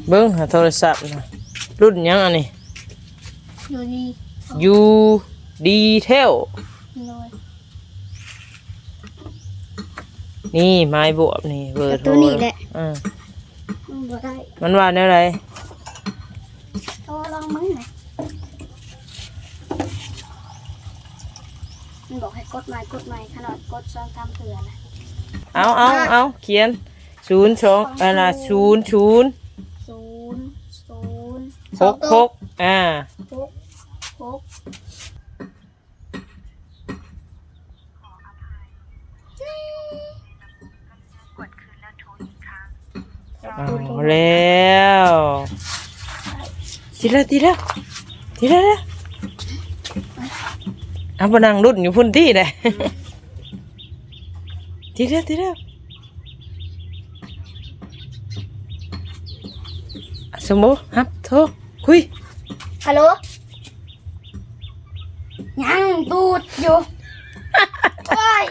ເບິ່ງຫາໂທລະສັບນະ ລຸ້ນຫຍັງອັນນີ້? ຢູ່ດີ ຢູ່ດີແທ້ ໂດຍ ນີ້ໄມ້ບວບນີ້ ເບີໂທ ໂຕນີ້ແຫຼະ ເອີ ມັນບໍ່ໄດ້ ມັນວ່າແນວໃດ? ໂທລອງເບິ່ງນະ ມັນບອກໃຫ້ກົດໃໝ່ ກົດໃໝ່ ຂະໜາດກົດສອງສາມເທື່ອນະ ເອົາ ເອົາ ເອົາ ຂຽນ ສູນສອງ ອັນນ່າ ສູນ ສູນ ສູນ ສູນ ຫົກ ຫົກ ອ່າ ຫົກ ຫົກ ເອົາແລ້ວ ຕິດແລ້ວ ຕິດແລ້ວ ຕິດແລ້ວ ເອົາ ໄປນັ່ງລຸ້ນຢູ່ພຸ້ນຕິໄດ໋ ອືມ ຕິດແລ້ວ ຕິດແລ້ວ ສົມໂອ ຮັບ ໂທ ຄຸຍ ຮັລໂຫຼ ຍັງດູດຢູ່ ໂອ້ຍ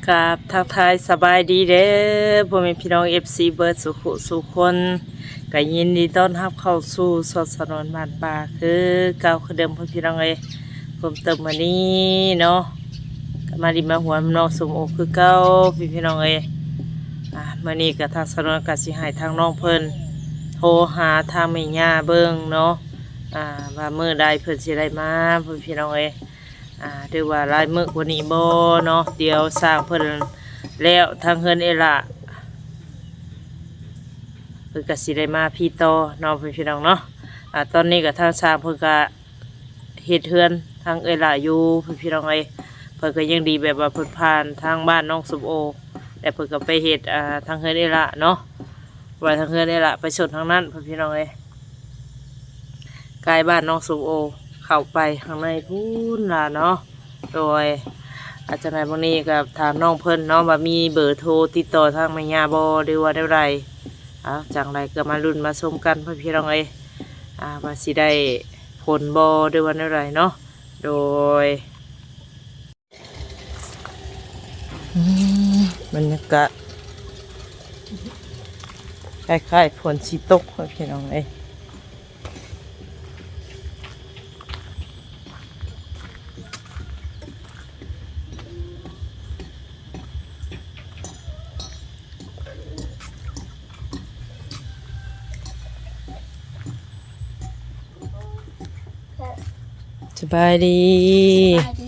ກາບທັກທາຍສະບາຍດີເດີ ພໍ່ແມ່ພີ່ນ້ອງເອັຟຊີເບິດສູ່ຜູ້ສູ່ຄົນ ກະຍິນດີຕ້ອນຮັບເຂົ້າສູ່ຊ່ອງສາວນວນບ້ານປ່າຄືເກົ່າຄືເດີມ ພໍ່ແມ່ພີ່ນ້ອງເອີຍ. ເພີ່ມເຕີມມື້ນີ້ເນາະ ກະມາດິນມາຫົວນຳນ້ອງສົມໂອຄືເກົ່າ ພີ່ນ້ອງເອີຍ. ອ່າ ມື້ນີ້ກະທາງສາວນວນກະຊິໃຫ້ທາງນ້ອງເພິ່ນໂທຫາທາງແມ່ຍ່າເບິ່ງເນາະ ອ່າ ວ່າມື້ໃດເພິ່ນຊິໄດ້ມາ ພີ່ນ້ອງເອີຍ. ອ່າ ຫຼືວ່າຫຼາຍມື້ກວ່ານີ້ບໍ່ເນາະ ດຽວສ້າງເພິ່ນແລ້ວທາງເຮືອນເອລະ ເພິ່ນກະຊິໄດ້ມາພີ່ຕໍ່ເນາະ ພີ່ນ້ອງເນາະ. ອ່າ ຕອນນີ້ກະທາງຊ່າງເພິ່ນກະເຮັດເຮືອນທາງເອລະຢູ່ ພີ່ນ້ອງເອີຍ. ເພິ່ນກະຍັງດີແບບວ່າເພິ່ນຜ່ານທາງບ້ານນ້ອງສົມໂອ ແລ້ວເພິ່ນກະໄປເຮັດ ອ່າ ທາງເຮືອນເອລະເນາະ ວ່າທາງເຮືອນເອລະໄປຊົນທາງນັ້ນ ພີ່ນ້ອງເອີຍ. ກາຍບ້ານນ້ອງສົມໂອ ເຂົ້າໄປຂ້າງໃນພຸ້ນລະເນາະ. ໂດຍ ອາ ຈັ່ງໃດມື້ນີ້ກະຖາມນ້ອງເພິ່ນເນາະ ວ່າມີເບີໂທຕິດຕໍ່ທາງແມ່ຍ່າບໍ່ ຫຼືວ່າແນວໃດ. ເອົາ ຈັ່ງໃດກະມາລຸ້ນມາຊົມກັນ ພີ່ນ້ອງເອີຍ ອ່າ ວ່າຊິໄດ້ຜົນບໍ່ ຫຼືວ່າແນວໃດເນາະ. ໂດຍ ອືມ ບັນຍາກາດຄ້າຍໆຝົນຊິຕົກ ພີ່ນ້ອງເອີຍ. ສະບາຍດີ ສະບາຍດີ.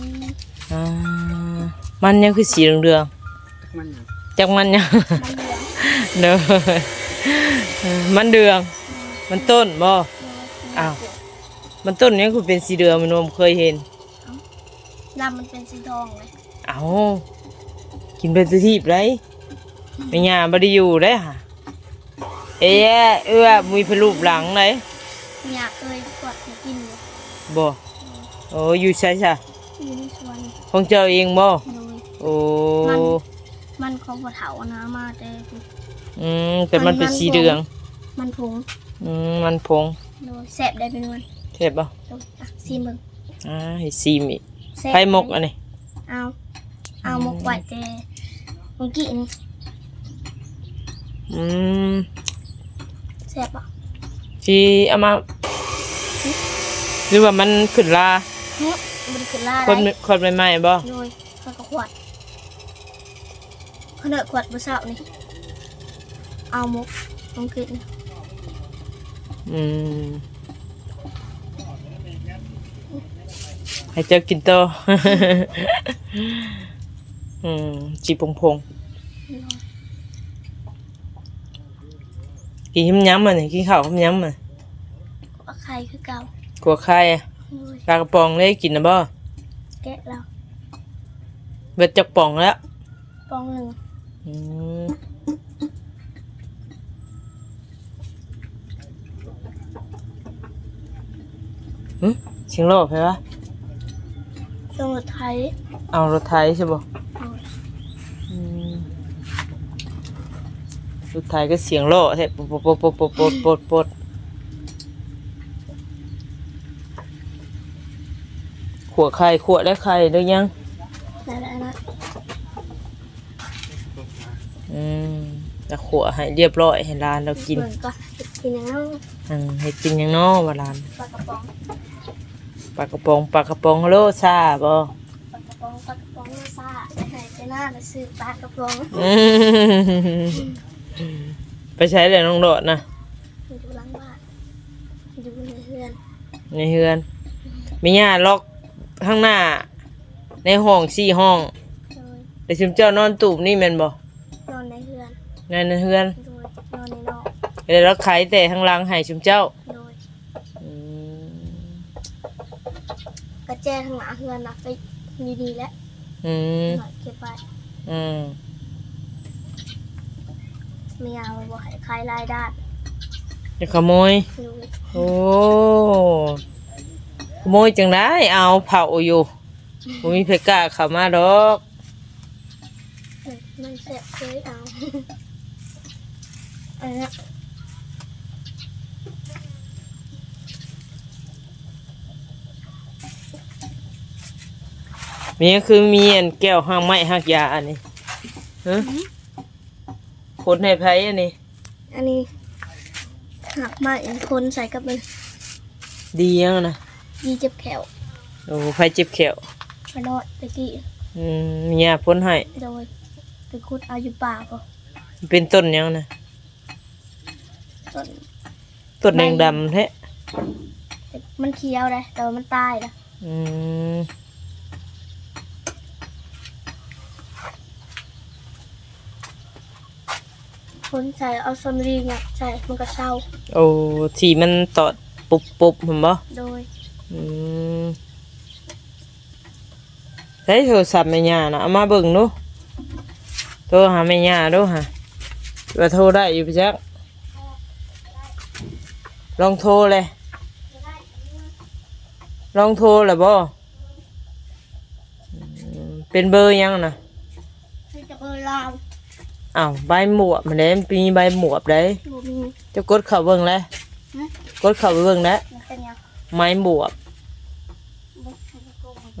ອ່າ ມັນຫຍັງຄືສີເຫຼືອງໆ? ມັນຫຍັງ? ຈັກມັນຫຍັງ? ມັນເດືອງ. ໂດຍ ມັນເດືອງ. ມັນຕົ້ນບໍ່? ໂດຍ. ອ້າວ ມັນຕົ້ນຫຍັງຄືເປັນສີເຫຼືອງ? ມັນບໍ່ເຄີຍເຫັນ. ລຳມັນເປັນສີທອງເລີຍ. ເອົ້າ ກິນໄປແຕ່ທີບໃດ໋ ແມ່ຍ່າບໍ່ໄດ້ຢູ່ເດ້ຫະ. ເອີ ເອື້ອ ມີເພິ່ນລູບຫຼັງໃດ໋. ຍາເອີຍ ກວດໃຫ້ກິນຢູ່. ບໍ່? ໂອ້ ຢູ່ໃສຊະ? ຢູ່ໃນສວນ. ຂອງເຈົ້າເອງບໍ່? ໂດຍ. ໂອ້ ມັນ ມັນຂອງພໍ່ເຖົ້ານະ ມາແຕ່ພຸ້ນ. ອືມ ແຕ່ມັນເປັນ ມັນ ມັນ ສີເຫຼືອງ. ມັນຜົງ. ອືມ ມັນຜົງ. ໂດຍ ແຊບໄດ໋ ເປັນຫວານ. ແຊບບໍ່? ໂດຍ ອ່ະ ຊີມເບິ່ງ. ອ່າ ໃຫ້ຊີມອີກ. ແຊບ ໃຜໝົກອັນນີ້? ເອົາ ເອົາໝົກໄວ້ແຕ່ມື້ກີ້ນີ້. ອືມ ແຊບບໍ່? ຊິເອົາມາ ຫຼືວ່າມັນຂຶ້ນລາ? ຫຶ ບໍ່ໄດ້ຂຶ້ນລາ. ຂວດ ໄດ້ ຂວດໃໝ່ໆບໍ່? ໂດຍ ຂ້ອຍກະຂວດ ຂ້ອຍເລີກຂວດມື້ເຊົ້ານີ້ ເອົາໝົກ ໝົກກິນ. ອືມ ໃຫ້ເຈົ້າກິນຕໍ່. ອືມ ຈີ່ຜົງໆ ກິນຫຳຫຍັງມື້ນີ້? ກິນເຂົ້າຫຳຫຍັງມື້? ຂົ້ວໄຂ່ຄືເກົ່າ. ຂົ້ວໄຂ່. ໂດຍ. ປາກະປ໋ອງໄດ້ກິນນະບໍ່? ແກະແລ້ວ. ເບິດຈັກປ໋ອງແລ້ວ? ປ໋ອງໜຶ່ງ. ອືມ ຫຶ ສຽງລໍ້ໃຜວະ? ສຽງລົດໄຖ. ເອົາ ລົດໄຖໃຊ່ບໍ່? ໂດຍ. ອືມ ລົດໄຖກະສຽງລໍ້ແທ້ ປົດໆ ປົດໆ ປົດໆ ປົດໆ ປົດ. ຂົ້ວໄຂ່ ຂົ້ວແລ້ວໄຂ່ຫຼືຍັງ? ໄດ້ແລ້ວນະ. ອືມ ລະຂົ້ວໃຫ້ລຽບຮ້ອຍ ໃຫ້ຫຼານລາວກິນ. ເບິ່ງກ່ອນ ເຮັດກິນຫຍັງເນາະ? ອືມ ເຮັດກິນຫຍັງເນາະວ່າຫຼານ? ປາກະປ໋ອງ ປາກະປ໋ອງ ປາກະປ໋ອງ. ໂລຊາບໍ່? ປາກະປ໋ອງ ປາກະປ໋ອງ ໂລຊາ. ໃຫ້ເຈົ້າໜ້າໄປຊື້ປາກະປ໋ອງ. ອືມ ໄປໃສແລ້ວນ້ອງດອດນະ? ຢູ່ຫຼັງບ້ານ ຢູ່ໃນເຮືອນ. ໃນເຮືອນ. ແມ່ຍ່າລັອກທາງໜ້າໃນຫ້ອງສີ່ຫ້ອງ. ໂດຍ. ແລ້ວຊຸມເຈົ້ານອນຕູບນີ້ແມ່ນບໍ່? ນອນໃນເຮືອນ. ນອນໃນເຮືອນ. ໂດຍ. ນອນໃນນອກ. ແລ້ວລາວໄຂແຕ່ທາງຫຼັງໃຫ້ຊຸມເຈົ້າ? ໂດຍ. ອືມ ກະແຈທາງໜ້າເຮືອນນະ ໄປຢູ່ນີ້ແຫຼະ. ອືມ ເກັບໄວ້. ອືມ ແມ່ຍ່າວ່າບໍ່ໃຫ້ຂາຍຫຼາຍດ້ານ ຢ່າຂະໂມຍ. ໂດຍ. ໂອ້ ຂະໂມຍຈັ່ງໃດ ເອົາເຜົາຢູ່. ບໍ່ມີໃຜກ້າເຂົ້າມາດອກ. ມັນແຊບເຄີຍເອົາ ອັນເນີ້ຍ. ມີຫຍັງຄືມີອັນແກ້ວຮາກໄມ້ຮາກຢາອັນນີ້? ຮະ? ອືມ ຄົນໃຫ້ໃຜອັນນີ້? ອັນນີ້ຮາກໄມ້ຄົນໃສ່ກັບມັນ. ດີຫຍັງນະ? ດີເຈັບແຂ້ວ. ໂອ້ ໃຜເຈັບແຂ້ວ? ຂ້ອຍນ້ອຍແຕ່ກີ້. ອືມ ເມຍພົນໃຫ້. ໂດຍ. ໄປຂຸດເອົາຢູ່ປ່າພຸ້ນ. ເປັນຕົ້ນຫຍັງນະ? ຕົ້ນ ຕົ້ນແດງດຳແທ້. ມັນຂຽວເດ້ ແຕ່ວ່າມັນຕາຍລະ. ອືມ ຄົນໃສ່ ເອົາສຳລີຫຍັບໃສ່ ມັນກະເຊົາ. ໂອ້ ທີ່ມັນຕອດປຸບໆຫັ້ນບໍ່? ໂດຍ. ອືມ ໃສໂທລະສັບແມ່ຍ່ານະ? ເອົາມາເບິ່ງດູ. ໂທຫາແມ່ຍ່າດູຫາ ວ່າໂທໄດ້ຢູ່ບໍ່ຈັກ. ລອງໂທແລະ ລອງໂທແລ້ວບໍ່? ອືມ ເປັນເບີຫຍັງນະ? ມີແຕ່ເບີລາວ. ອ້າວ ໃບບວບຫັ້ນເດ້ ມັນມີໃບບວບໃດ. ບໍ່ມີ. ເຈົ້າກົດເຂົ້າເບິ່ງແລະ. ຫຶ? ກົດເຂົ້າໄປເບິ່ງແລະ. ມັນເປັນຫຍັງ? ໄມ້ບວບ.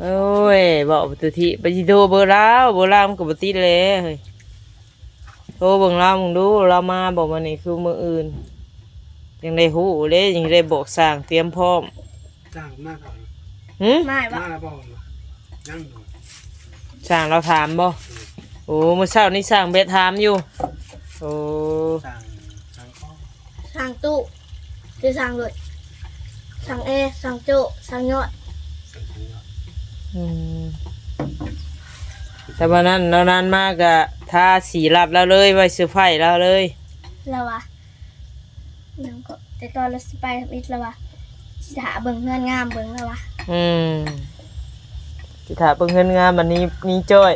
ໂອ້ຍ ເວົ້າປະຕູທິ ໄປຊິໂທເບີລາວ ເບີລາວມັນກໍບໍ່ຕິດແຫຼະເຮີ້ຍ. ໂທເບິ່ງລາວເບິ່ງດູ ລາວມາບໍ່ມື້ນີ້ ຄືມື້ອື່ນ ຈັ່ງໄດ້ຮູ້ເດ້ ຈັ່ງໄດ້ບອກຊ່າງຕຽມພ້ອມ. ຊ່າງມາແລ້ວ. ຫຶ? ມາແລ້ວບໍ່? ຍັງບໍ່. ຊ່າງລາວຖາມບໍ່? ອືມ. ໂອ້ ມື້ເຊົ້ານີ້ຊ່າງແບດຖາມຢູ່. ໂອ້ ຊ່າງ ຊ່າງ ຊ່າງຕູ້ ຫຼືຊ່າງລົດ ຊ່າງແອ ຊ່າງໂຈ້ ຊ່າງຍອດ. ອືມ ແຕ່ວ່ານັ້ນ ລາວນັ້ນມາກະທາສີລັດລາວເລີຍ ໄວ້ເຊີໄພລາວເລີຍ. ລາວວ່າ ຍັງກໍ ແຕ່ຕອນລາວຊິໄປທຳອິດລາວວ່າ ຊິຖ້າເບິ່ງເຮືອນງາມເບິ່ງລາວວ່າ. ອືມ ຊິຖ້າເບິ່ງເຮືອນງາມ ບັດນີ້ໜີຈ້ອຍ.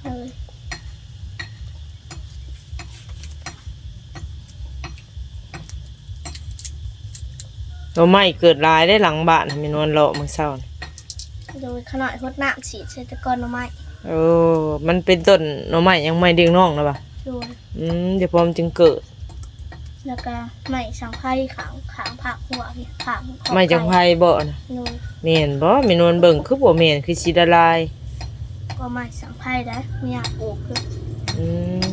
ເອີ ໜໍ່ໄມ້ເກີດຫຼາຍເດ້ຫຼັງບ້ານ ແມ່ນວນເລາະມື້ເຊົ້າ. ໂດຍ ຂະນ້ອຍຫົດນ້ຳສີດໃສ່ແຕ່ກ່ອນໜໍ່ໄມ້. ໂອ້ ມັນເປັນຕົ້ນໜໍ່ໄມ້ຫຍັງ ໄມ້ດຽງນອງນະຫວາ? ໂດຍ. ອືມ ດຽວພໍມັນຈຶ່ງເກີດ. ແລ້ວກະໄມ້ສັງໄພຂ້າງ ຂ້າງພາກຫົວ ຂ້າງຂອບໄມ້ສັງໄພບໍ່ນະ? ໂດຍ. ແມ່ນບໍ່? ແມ່ນວນເບິ່ງຄືບໍ່ແມ່ນ ຄືຊິລະລາຍ. ກໍໄມ້ສັງໄພໄດ໋ ມີຫຍ້າປູກຢູ່. ອືມ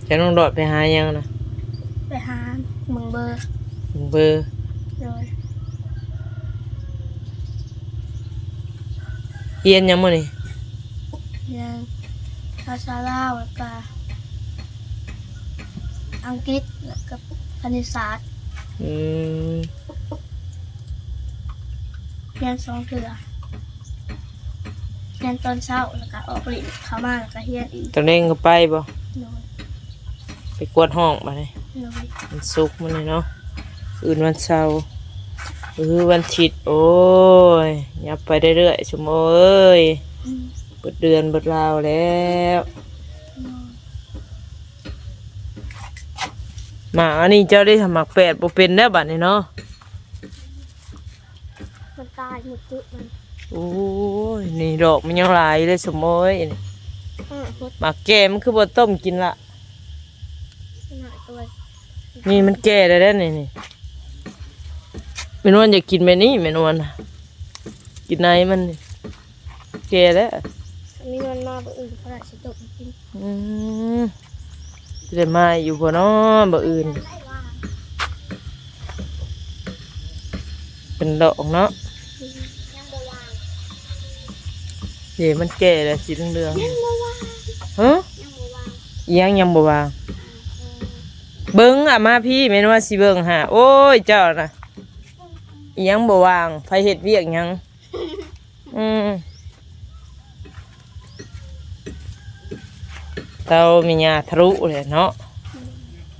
ຈະນ້ອງດອດໄປຫາຫຍັງນະ? ໄປຫາເບິ່ງເບີ. ເບິ່ງເບີ. ໂດຍ. ຮຽນຫຍັງມື້ນີ້? ຮຽນພາສາລາວ ແລ້ວກະອັງກິດ ແລ້ວກະຄະນິດສາດ. ອືມ ຮຽນສອງເທື່ອ ຮຽນຕອນເຊົ້າ ແລ້ວກະອອກຫຼິ້ນ ເຂົ້າມາແລ້ວກະຮຽນອີກ. ຕອນແລງກໍໄປບໍ່? ໂດຍ. ໄປກວດຫ້ອງບາດນີ້. ໂດຍ. ວັນສຸກມື້ນີ້ເນາະ ອື່ນວັນເສົາ ມື້ຮືວັນທິດ. ໂອ້ຍ ຫຍັບໄປເລື້ອຍໆ ສົມໂອເອີຍ. ອືມ ເບິດເດືອນເບິດລາວແລ້ວ. ໂດຍ. ໝາກອັນນີ້ເຈົ້າໄດ້ ໝາກແປດບໍ່ເປັນແລ້ວບາດນີ້ເນາະ. ມັນຕາຍໝົດຈຸມັນ. ໂອ້ຍ ນີ້ດອກມັນຍັງຫຼາຍເດ້ສົມໂອເອີຍ. ອືມ ໝາກແກ່ມັນຄືບໍ່ຕົ້ມກິນລະ? ນີ້ມັນແກ່ແລ້ວເດ້ນີ້ ນີ້ ແມ່ນວນຢາກກິນແບບນີ້ ແມ່ນວນນະ ກິນໃນມັນນີ້ ແກ່ແລ້ວ. ມີເງິນມາມື້ອື່ນ ຂ້ອຍຊິຕົ້ມໃຫ້ກິນ. ອືມ ຊິໄດ້ມາຢູ່ບໍ່ນໍມື້ອື່ນ? ເປັນດອກເນາະ. ອືມ ຍັງບໍ່ວາງ. ເດ້ ມັນແກ່ແລ້ວ ສີເຫຼືອງໆ. ຍັງບໍ່ວາງ. ຮະ? ຍັງບໍ່ວາງ. ອີຫຍັງຍັງບໍ່ວາງ? ເບິ່ງອະ ມາພີ້ ແມ່ນວ່າຊິເບິ່ງຫາ. ໂອ້ຍ ເຈົ້ານະ ອີຫຍັງບໍ່ວາງ? ໃຜເຮັດວຽກຫຍັງ? ອືມ ເຕົາແມ່ຍ່າທະລຸແຫຼະເນາະ.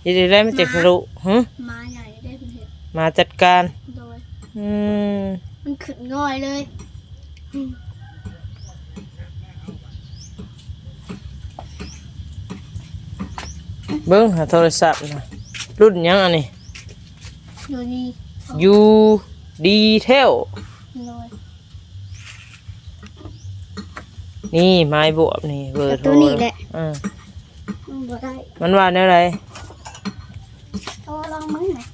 ເຮັດຈັ່ງໃດມັນຈະທະລຸ? ຫຶ? ໝາໃຫຍ່ເດ້ເພິ່ນເຮັດ. ໝາຈັດການ. ໂດຍ. ອືມ ມັນຂຶ້ນງ່ອຍເລີຍ. ເບິ່ງຫາໂທລະສັບນະ ລຸ້ນຫຍັງອັນນີ້? ຢູ່ດີ ຢູ່ດີແທ້ວ. ໂດຍ. ນີ້ໄມ້ບວບນີ້ ເບີໂທ ໂຕນີ້ແຫຼະ. ເອີ ມັນບໍ່ໄດ້ ມັນວ່າແນວໃດ? ໂທລອງເບິ່ງນະ.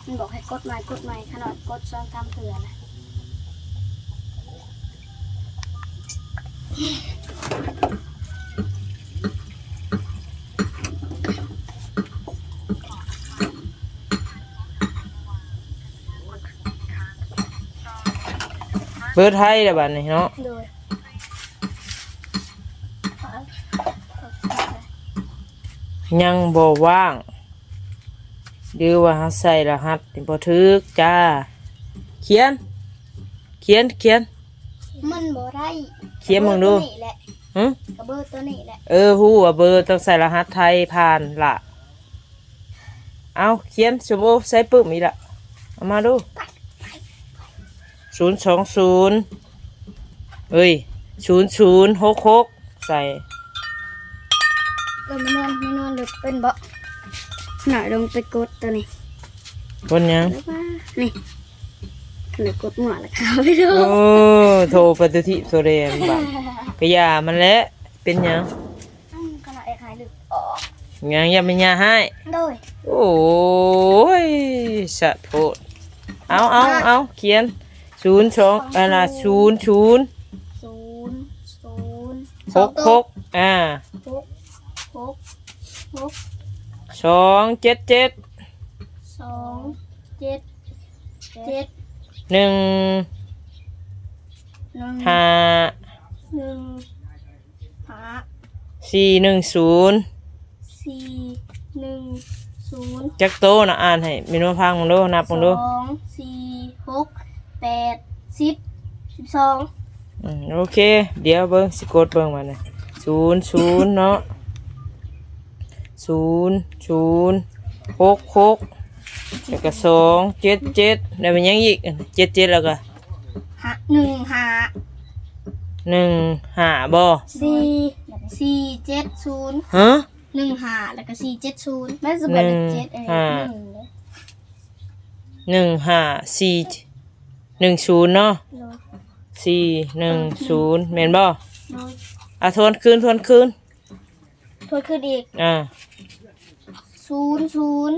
ມັນບອກໃຫ້ກົດໃໝ່ ກົດໃໝ່ ຂະໜາດກົດສອງສາມເທື່ອນະ. ເບີໄທລະບາດນີ້ເນາະ. ໂດຍ. ຍັງບໍ່ວ່າງ ຫຼືວ່າເຮົາໃສ່ລະຫັດນີ້ບໍ່ຖືກຈ້າ. ຂຽນ ຂຽນ ຂຽນ. ມັນບໍ່ໄດ້. ຂຽນເບິ່ງດູ. ໂຕນີ້ແຫຼະ. ຫຶ? ກະເບີໂຕນີ້ແຫຼະ. ເອີ ຮູ້ວ່າເບີຕ້ອງໃສ່ລະຫັດໄທຜ່ານລະ. ເອົາ ຂຽນ ສົມໂອ ໃສ່ປຶ້ມອີກລະ. ເອົາມາດູ. ສູນສອງສູນ ເອີຍ ສູນສູນຫົກຫົກ ໃສ່. ເອີ ແມ່ນວນ ແມ່ນວນເລີຍເປັນບໍ່? ໜ້ອຍລົງໄປກົດໂຕນີ້. ກົດຫຍັງ? ນີ້ ຄັນໄດ້ກົດໝວກລະເຂົ້າໄປໂດ. ໂອ້ ໂທໄປຕົວທີບໂຕແດງບາດ ກະຢ່າມັນແຫຼະ. ເປັນຫຍັງ? ອືມ ຄັນເຮົາແອກຫາຍເລືອດອອກ. ຫຍັງ ຢ້ານແມ່ຍ່າຮ້າຍ? ໂດຍ. ໂອ້ຍ ສະໂພດ. ເອົາ ເອົາ ເອົາ ຂຽນ ສູນສອງ ອັນນ່າ ສູນສູນ ສູນສູນ ຫົກຫົກ ອ່າ ຫົກຫົກຫົກ ສອງເຈັດເຈັດ ສອງເຈັດເຈັດ ໜຶ່ງ ໜຶ່ງ ຫ້າ ໜຶ່ງ ຫ້າ ສີ່ໜຶ່ງສູນ ສີ່ໜຶ່ງສູນ. ຈັກໂຕນະ? ອ່ານໃຫ້ແມ່ນົວຟັງເບິ່ງດູ ນັບເບິ່ງດູ. ສອງ ສີ່ ຫົກ ແປດ ສິບ ສິບສອງ. ອືມ ໂອເຄ ດຽວເບິ່ງ ຊິກົດເບິ່ງບາດນີ້. ສູນສູນເນາະ ສູນສູນ ຫົກຫົກ ແລ້ວກະສອງເຈັດເຈັດ ແລ້ວແມ່ນຫຍັງອີກ? ເຈັດເຈັດ ແລ້ວກະ ຫ້າ ໜຶ່ງຫ້າ ໜຶ່ງຫ້າບໍ່? ສີ່ ສີ່ເຈັດສູນ. ຮະ? ໜຶ່ງຫ້າ ແລ້ວກະສີ່ເຈັດສູນ. ແມ່ນສະເບິດເຈັດ ເອີ ໜຶ່ງຫ້າ ໜຶ່ງຫ້າ ສີ່ ໜຶ່ງສູນເນາະ. ໂດຍ. ສີ່ໜຶ່ງສູນ ແມ່ນບໍ່? ໂດຍ. ອ່ະ ທວນຄືນ ທວນຄືນ ທວນຄືນອີກ. ອ່າ ສູນສູນ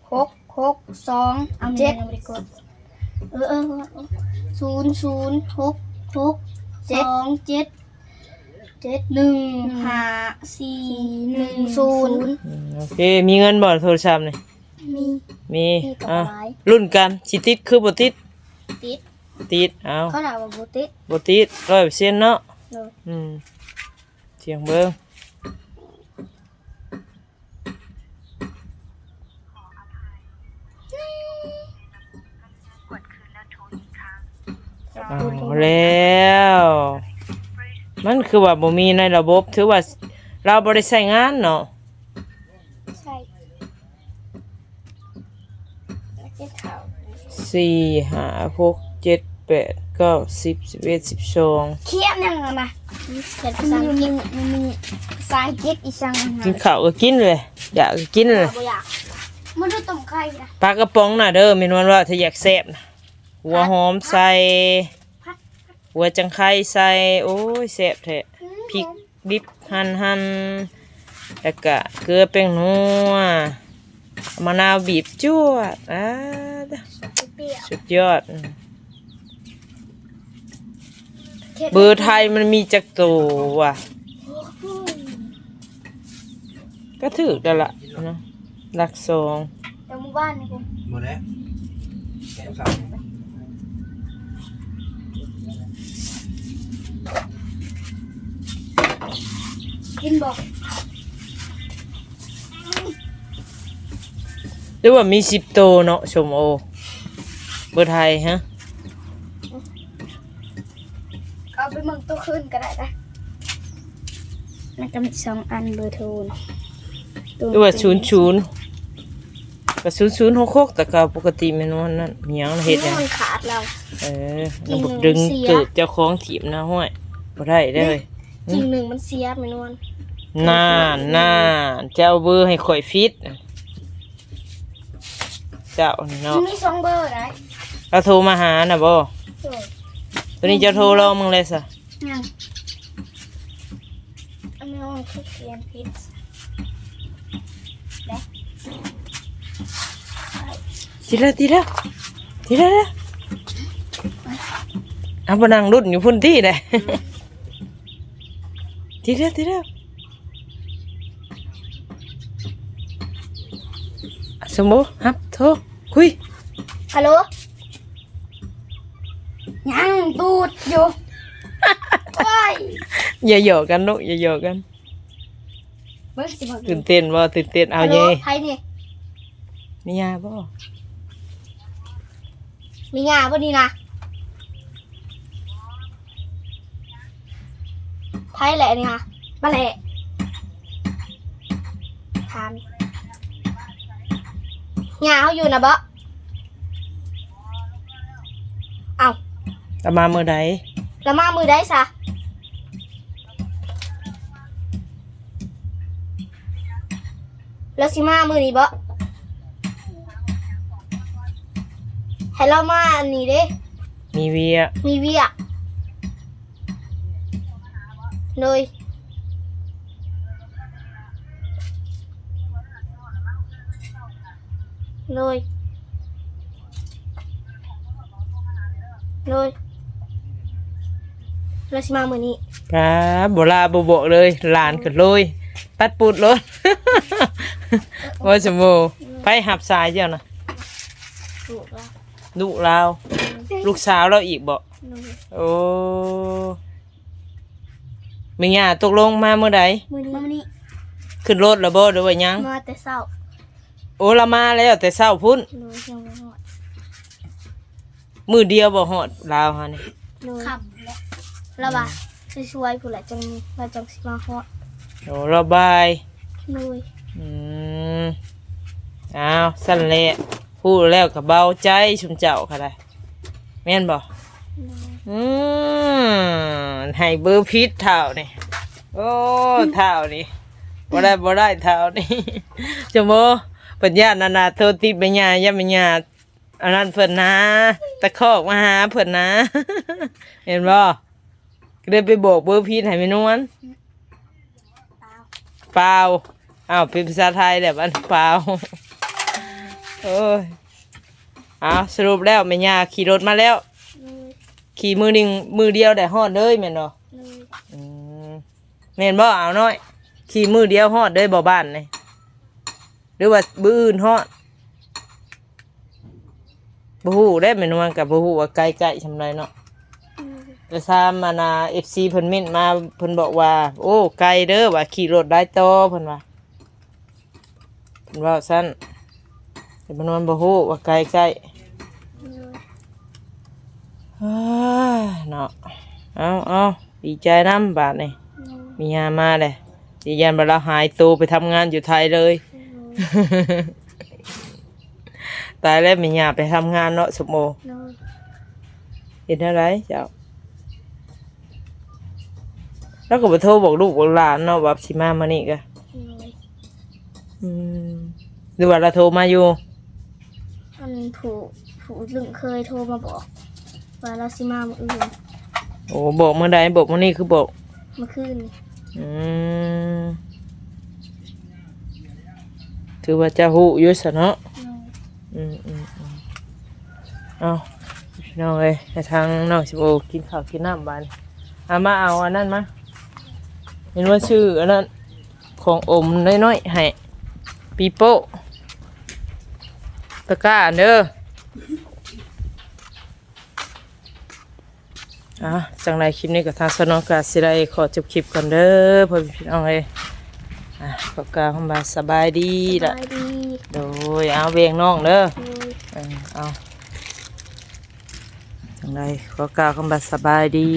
ຫົກຫົກສອງເຈັດ ເອີ ເອີ ເອີ ສູນສູນ ຫົກຫົກ ສອງເຈັດ ເຈັດ ໜຶ່ງຫ້າ ສີ່ໜຶ່ງສູນ. ອືມ ໂອເຄ ມີເງິນບໍ່ໂທລະສັບນີ້? ມີ ມີ ມີກໍ ອ່າ ຫຼາຍ ລຸ້ນກັນ ຊິຕິດຄືບໍ່ຕິດ? ຕິດ ຕິດ. ເອົາ ຂະໜາດວ່າບໍ່ຕິດ ບໍ່ຕິດ ຮ້ອຍເປີເຊັນເນາະ. ໂດຍ. ອືມ ສຽງເບິ່ງ. ເອົາແລ້ວ ມັນຄືວ່າບໍ່ມີໃນລະບົບ ຖືວ່າລາວບໍ່ໄດ້ໃຊ້ງານເນາະ. ໃຊ້ ສີ່ ຫ້າ ຫົກ ເຈັດ ແປດ ເກົ້າ ສິບ ສິບເອັດ ສິບສອງ. ຂຽນຫຍັງນະ? ຂຽນພາສາອັງກິດ ມັນມີພາສາອັງກິດອີກຈັ່ງ. ກິນເຂົ້າກໍກິນເລີຍ ຢາກກໍກິນເລີຍ. ບໍ່ຢາກ. ມາດູຕົ້ມໄຂ່ນະ. ປາກະປ໋ອງນະເດີ ແມ່ນວ່າ ວ່າຖ້າຢາກແຊບນະ ຫົວຫອມໃສ່ ຜັດ ຫົວຈັງໄຄໃສ່. ໂອ້ຍ ແຊບແທ້. ອືມ ພິກດິບ ຫັ່ນໆ ແລ້ວກະເກືອແປ້ງນົວ ເອົາມະນາວບີບຈວດ ອາ ສຸດຍອດ. ເບີໄທມັນມີຈັກໂຕວະ? ກໍຖືກແລ້ວລະເນາະ ຫຼັກສອງ. ແຕ່ມື້ວານນີ້ພຸ້ນ ບໍ່ແລ້ວ ແກະເຂົ້າ ກິນບໍ່? ຫຼືວ່າມີສິບໂຕເນາະ ສົ້ມໂອ ເບີໄທຮະ? ເອົາໄປເບິ່ງໂຕຄືນກໍໄດ້ນະ ມັນກໍມີສອງອັນເບີໂທນະ ຫຼືວ່າສູນສູນ ກໍສູນສູນຫົກຫົກ ແຕ່ເກົ່າປົກກະຕິແມ່ນວ່ານັ້ນ ມີຫຍັງເຮັດຫຍັງ ມັນຂາດແລ້ວ ເອີ ມັນບໍ່ດຶງເກີບເຈົ້າຂອງຖີບນະ ຫ້ວຍ ບໍ່ໄດ້ເດ້. ຈິງໜຶ່ງມັນເສຍແມ່ນວ່າ ນານ ນານ ເຈົ້າເບີໃຫ້ຂ້ອຍຜິດ ເຈົ້ານີ້ເນາະ ມັນມີສອງເບີໄດ໋ ລາວໂທມາຫານະບໍ່? ໂດຍ ໂຕນີ້ເຈົ້າໂທລອງເບິ່ງແລ້ວຊະ ຍັງ ອັນນີ້ຄືຂຽນຜິດ ຕິດແລ້ວ ຕິດແລ້ວ ຕິດແລ້ວ ເອົາ ບໍ່ນັ່ງລຸ້ນຢູ່ພຸ້ນຕິໄດ໋ ຕິດແລ້ວ ຕິດແລ້ວ. ສົມມຸດຮັບໂທ ຄຸຍ ຮັລໂຫຼ ຍັງດູດຢູ່ ໂອ້ຍ ຢ່າຫຍອກກັນລູກ ຢ່າຫຍອກກັນ. ເບິ່ງຊິເບິ່ງ ຕື່ນເຕັ້ນບໍ່? ຕື່ນເຕັ້ນ ເອົາເຍ ໃຜນີ້? ມີຫຍັງບໍ່? ມີຫຍັງບໍ່ນີ້ນະ? ໃຜແຫຼະນີ້ຫະ? ມາແຫຼະ ຖາມ ຍ່າເຮົາຢູ່ນະບໍ? ເອົ້າ ລາວມາມື້ໃດ? ລາວມາມື້ໃດຊະ? ລາວຊິມາມື້ນີ້ບໍ? ໃຫ້ລາວມາອັນນີ້ເດ້ ມີວຽກ ມີວຽກ. ໂດຍ ໂດຍ ໂດຍ ລາວຊິມາມື້ນີ້. ປາ ບໍ່ລາບໍ່ບອກເລີຍ ຫຼານກໍໂລຍ ຕັດປຸດໂລດ ວ່າຊັ້ນບໍ່? ໃຜຮັບສາຍເຈົ້ານະ? ລູກລາວ ລູກລາວ ລູກສາວລາວອີກບໍ? ໂອ້ ແມ່ຍ່າຕົກລົງມາມື້ໃດ? ມື້ນີ້ ຂຶ້ນລົດແລ້ວບໍ ຫຼືວ່າຍັງ? ມາແຕ່ເຊົ້າ. ໂອ້ ລາວມາແລ້ວແຕ່ເຊົ້າພຸ້ນ. ໂດຍ ຍັງບໍ່ຮອດ. ມື້ດຽວບໍ່ຮອດລາວຫັ້ນນີ້? ໂດຍ ຄ່ຳແລ້ວ ລາວວ່າ ອືມ ຊ່ວຍໆ ພຸ້ນແຫຼະ ຈັ່ງ ລາວຈັ່ງຊິມາຮອດ. ໂອ້ ລາວບ່າຍ. ໂດຍ ອືມ ອ້າວ ຊັ້ນແຫຼະ ຮູ້ແລ້ວກໍເບົາໃຈຊຸມເຈົ້າກໍໄດ້ ແມ່ນບໍ່? ໂດຍ ອືມ ໃຫ້ເບີຜິດທ້າວນີ້ ໂອ້ ທ້າວນີ້ ບໍ່ໄດ້ ບໍ່ໄດ້ທ້າວນີ້ ຈະບໍ່ ເພິ່ນຢ້ານອັນນ່າ ໂທຕິດແມ່ຍ່າ ຢ້ານແມ່ຍ່າອັນນັ້ນເພິ່ນນາ ຕະຄອກມາຫາເພິ່ນນາ ເຫັນບໍ່? ກໍເລີຍໄປບອກເບີຜິດໃຫ້ແມ່ນວນ. ປາວ ອ້າວ ເປັນພາສາໄທແລ້ວບັດ ປາວ. ໂອ້ຍ ອ້າວ ສະຫຼຸບແລ້ວແມ່ຍ່າຂີ່ລົດມາແລ້ວ. ໂດຍ ຂີ່ມື້ໜຶ່ງ ມື້ດຽວໄດ້ຮອດເລີຍແມ່ນບໍ່? ໂດຍ ອືມ ແມ່ນບໍ່ ອາວນ້ອຍ? ຂີ່ມື້ດຽວຮອດເລີຍບໍ່ບ້ານນີ້ ຫຼືວ່າມື້ອື່ນຮອດ? ບໍ່ຮູ້ເດ້ ແມ່ນວນກໍບໍ່ຮູ້ວ່າໄກ ໄກສ່ຳໃດເນາະ. ອືມ ແຕ່ຊາມອັນນ່າ ເອັຟຊີ ເພິ່ນເມັ້ນມາ ເພິ່ນບອກວ່າ ໂອ້ ໄກເດີ ວ່າຂີ່ລົດໄດ້ຕໍ່ ເພິ່ນວ່າ ເພິ່ນເວົ້າຊັ້ນ ແຕ່ແມ່ນວນບໍ່ຮູ້ວ່າໄກ ໄກ. ໂດຍ ເອີ ເນາະ ເອົາ ເອົາ ດີໃຈນຳບາດນີ້. ໂດຍ ມີຫຍັງມາແຫຼະ ຢ້ານວ່າລາວຫາຍໂຕໄປທຳງານຢູ່ໄທເລີຍ. ໂດຍ ຕາຍແລ້ວ ແມ່ຍ່າໄປທຳງານເນາະ ສົມໂອ. ໂດຍ ເຮັດແນວໃດເຈົ້າ? ລາວກໍບໍ່ໂທບອກລູກບອກຫຼານເນາະ ວ່າຊິມາມື້ນີ້ກະ. ໂດຍ ອືມ ຫຼືວ່າລາວໂທມາຢູ່? ອັນຜູ້ ຜູ້ລຶ້ງເຄີຍໂທມາບອກວ່າລາວຊິມາມື້ອື່ນ. ໂອ້ ບອກມື້ໃດ? ບອກມື້ນີ້ຄືບອກ? ມື້ຄືນນີ້. ອືມ ຖືວ່າຈະຮູ້ຢູ່ຊະເນາະ. ໂດຍ ອືມໆໆ ເອົາ ພີ່ນ້ອງເອີຍ ໃຫ້ທາງນ້ອງຊິໂອກິນເຂົ້າກິນນ້ຳບາດນີ້. ເອົາ ມາເອົາອັນນັ້ນມາ ເຫັນວ່າຊື້ອັນນັ້ນ ຂອງອົມນ້ອຍໆໃຫ້ ປີໂປ້ ຕະກ້າອັນເດີ. ອ່າ ຈັ່ງໃດຄລິບນີ້ກໍທາງສາວນ້ອຍກໍຊິໄດ້ຂໍຈົບຄລິບກ່ອນເດີ ພໍ່ແມ່ພີ່ນ້ອງເອີຍ. ອ່າ ຂໍກ່າວຄຳວ່າສະບາຍດີລະ. ສະບາຍດີ. ໂດຍ ເອົາ ແບ່ງນ້ອງເດີ. ໂດຍ ເອີ ເອົາ ຈັ່ງໃດຂໍກ່າວຄຳວ່າສະບາຍດີ.